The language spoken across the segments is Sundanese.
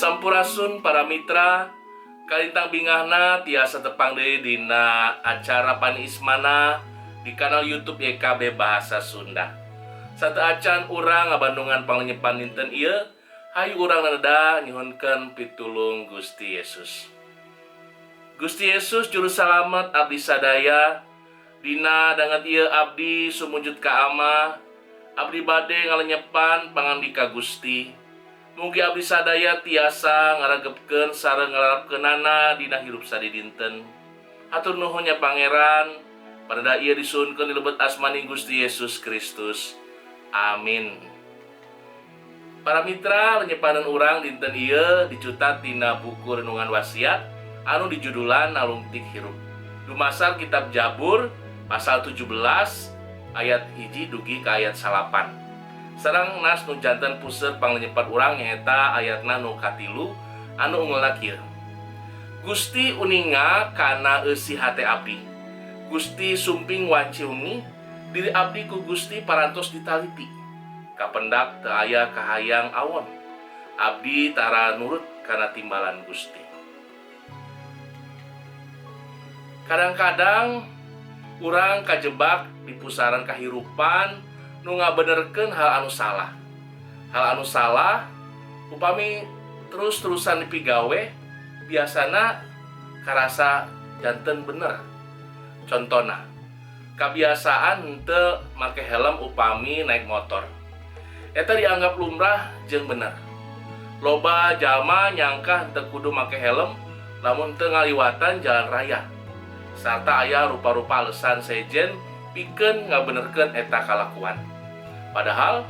Sampurasun para mitra, kalintang bingahna tiasa tepang deui dina acara Paniis Mana di kanal YouTube YKB Bahasa Sunda. Sateuacan urang ngabandungan panglenyepan dinten ieu, hayu urang naneda nyuhunkeun pitulung Gusti Yesus. Gusti Yesus juru salamet abdi sadaya, dina danget ieu abdi sumujud ka Ama, abdi bade ngalenyepan pangandika Gusti. Mugi abdi sadaya tiasa ngaregepkeun sareng ngalarapkeunana dina hirup sadidinten. Hatur nuhun nya Pangeran, paneda ieu disuhunkeun di lebet asmaning Gusti Yesus Kristus. Amin. Para mitra, lenyepanan urang dinten ieu dicutat tina buku Renungan Wasiat anu dijudulan Nalungtik Hirup. Dumasar kitab Jabur pasal 17 ayat 1 dugi ka ayat 9. Sareng nas nu janten puseur panglenyepan urang nyaeta ayatna nu 3 anu ungelna kieu. Gusti uninga kana eusi hate abdi. Gusti sumping wanci wengi, diri abdi ku Gusti parantos ditaliti. Kapendak teu aya kahayang awon. Abdi tara nurut kana timbalan Gusti. Kadang-kadang urang kajebak di pusaran kahirupan nu ngabenerkeun hal anu salah. Hal anu salah upami terus-terusan dipigawe biasana karasa janten bener. Contona, kabiasaan henteu make helm upami naik motor. Eta dianggap lumrah jeung bener. Loba jalma nyangka henteu kudu make helm lamun teu ngaliwatan jalan raya. Sarta aya rupa-rupa alesan sejen pikeun ngabenerkeun eta kalakuan. Padahal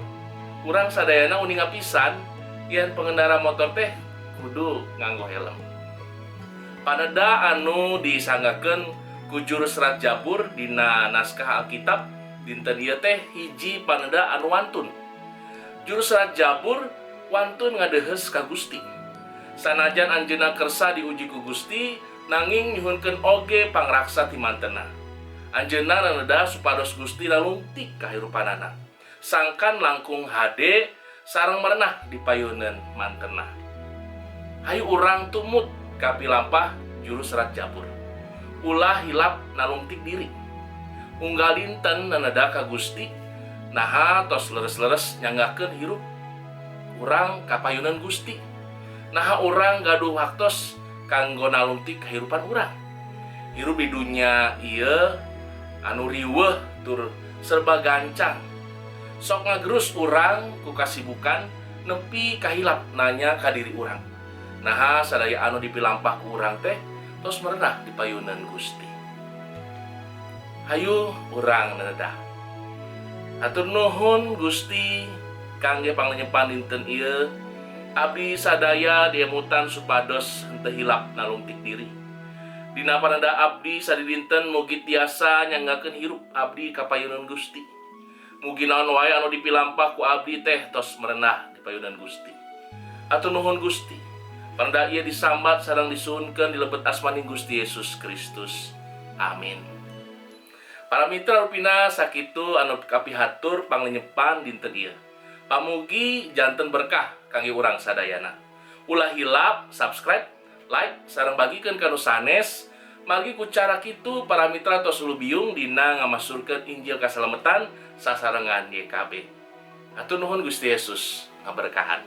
urang sadayana uninga pisan yen pengendara motor teh kudu nganggo helm. Paneda anu disanggakeun ku juru serat Jabur dina naskah Alkitab dinten ieu teh hiji paneda anu wantun. Juru serat Jabur wantun ngadeuheus ka Gusti. Sanajan anjeunna kersa diuji ku Gusti, nanging nyuhunkeun oge pangraksa ti mantena. Anjeunna naneda supados Gusti nalungtik kahirupanana. Sangkan langkung hade sareng merenah di payuneun mantena. Hayu urang tumut ka pilampah juru serat Jabur. Ulah hilap nalungtik diri. Unggal dinten naneda ka Gusti, naha tos leres-leres nyanggakeun hirup urang ka payuneun Gusti. Naha urang gaduh waktos kanggo nalungtik kahirupan urang. Hirup di dunya ieu anu riweuh tur serba gancang. Sok ngagerus urang ku kasibukan nepi kahilap nanya ka diri urang. Naha sadaya anu dipilampah ku urang teh tos merenah di payuneun Gusti. Hayu urang nenedah. Hatur nuhun Gusti kangge panglenyepan dinten ieu. Abdi sadaya diemutan supados henteu hilap nalungtik diri. Dina paneda abdi sadidinten mugi tiasa nyanggakeun hirup abdi ka payuneun Gusti. Mugi naon wae anu dipilampah ku abdi teh tos merenah di payuneun Gusti. Atur nuhun Gusti. Paneda ieu disambat sareng disuhunkeun di lebet asmaning Gusti Yesus Kristus. Amin. Para mitra rupina sakitu anu kapihatur panglenyepan dinten ieu. Pamugi janten berkah kangge urang sadayana. Ulah hilap subscribe, like, sareng bagikeun ka nu sanes. Margi ku cara kitu para mitra tos lubiung dina ngamasurkeun Injil kasalametan sasarengan YKB. Hatur nuhun Gusti Yesus ngaberkahan.